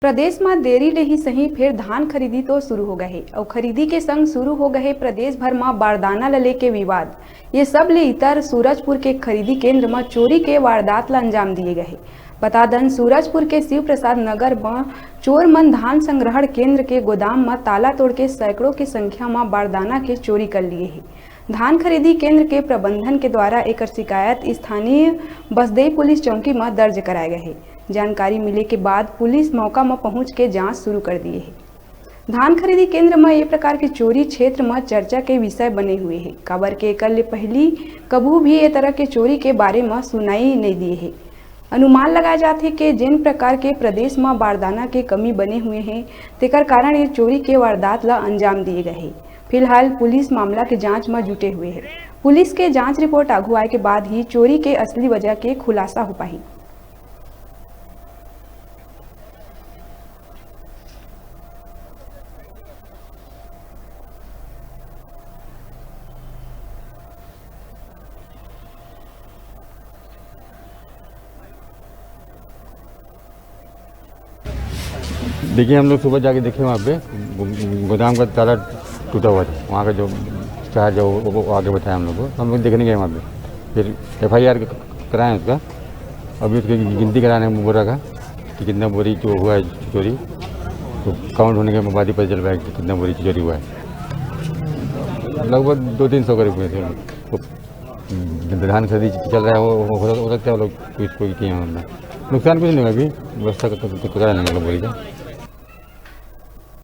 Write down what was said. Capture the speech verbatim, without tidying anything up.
प्रदेश म देरी ले ही सही, फेर धान खरीदी तो शुरू हो गए हे, अउ खरीदी के संग शुरू हो गए हे प्रदेश भर म बारदाना ल लेके विवाद। ये सब ले इतर सूरजपुर के खरीदी केंद्र म चोरी के वारदात ल अंजाम दिए गए हे। बता दन, सूरजपुर के शिव प्रसाद नगर म चोर मन धान संग्रहण केंद्र के गोदाम म ताला तोड़ के सैकड़ों के संख्या म बारदाना के चोरी कर लिए हे। धान खरीदी केंद्र के प्रबंधन के द्वारा एकर शिकायत स्थानीय बसदेई पुलिस चौकी म दर्ज कराए गए हे। जानकारी मिले के बाद पुलिस मौका म पहुंच के जांच शुरू कर दिए हे। धान खरीदी केंद्र म ये प्रकार के चोरी क्षेत्र म चर्चा के विषय बने हुए हे, काबर के एकर ले पहिली कभू भी ये तरह के चोरी के बारे म सुनाई नइ दिए हे। अनुमान लगाए जाथे के जेन प्रकार के प्रदेश म बारदाना के कमी बने हुए हे, तेकर कारण ये चोरी के वारदात ल अंजाम दिए गए हे। फिलहाल पुलिस मामला के जांच म जुटे हुए हे। पुलिस के जांच रिपोर्ट आगू आए के बाद ही चोरी के असली वजह के खुलासा हो पाही। देखिए, हम लोग सुबह जाके देखे वहाँ पे गो-, गोदाम का ताला टूटा हुआ था। वहाँ का जो चार्ज है, वो, वो, वो आगे बताया हम लोग को। हम लोग देखने गए वहाँ पे, फिर एफ आई आर कराए उसका। अभी उसकी गिनती कराने हैं बोरा का कि कितना बोरी जो हुआ है चोरी, तो काउंट होने के बाद ही पता चल पाएगा कि कितना बोरी चोरी हुआ है। लगभग दो तीन सौ करीब हुए थे। तो धान खरीदी चल रहा है, वो, वो हो, हो सकता है वो लोग कुछ कोई किए होंगे। नुकसान कुछ नहीं होगा अभी, व्यवस्था क-, क-, क-, करा नहीं बोरी का।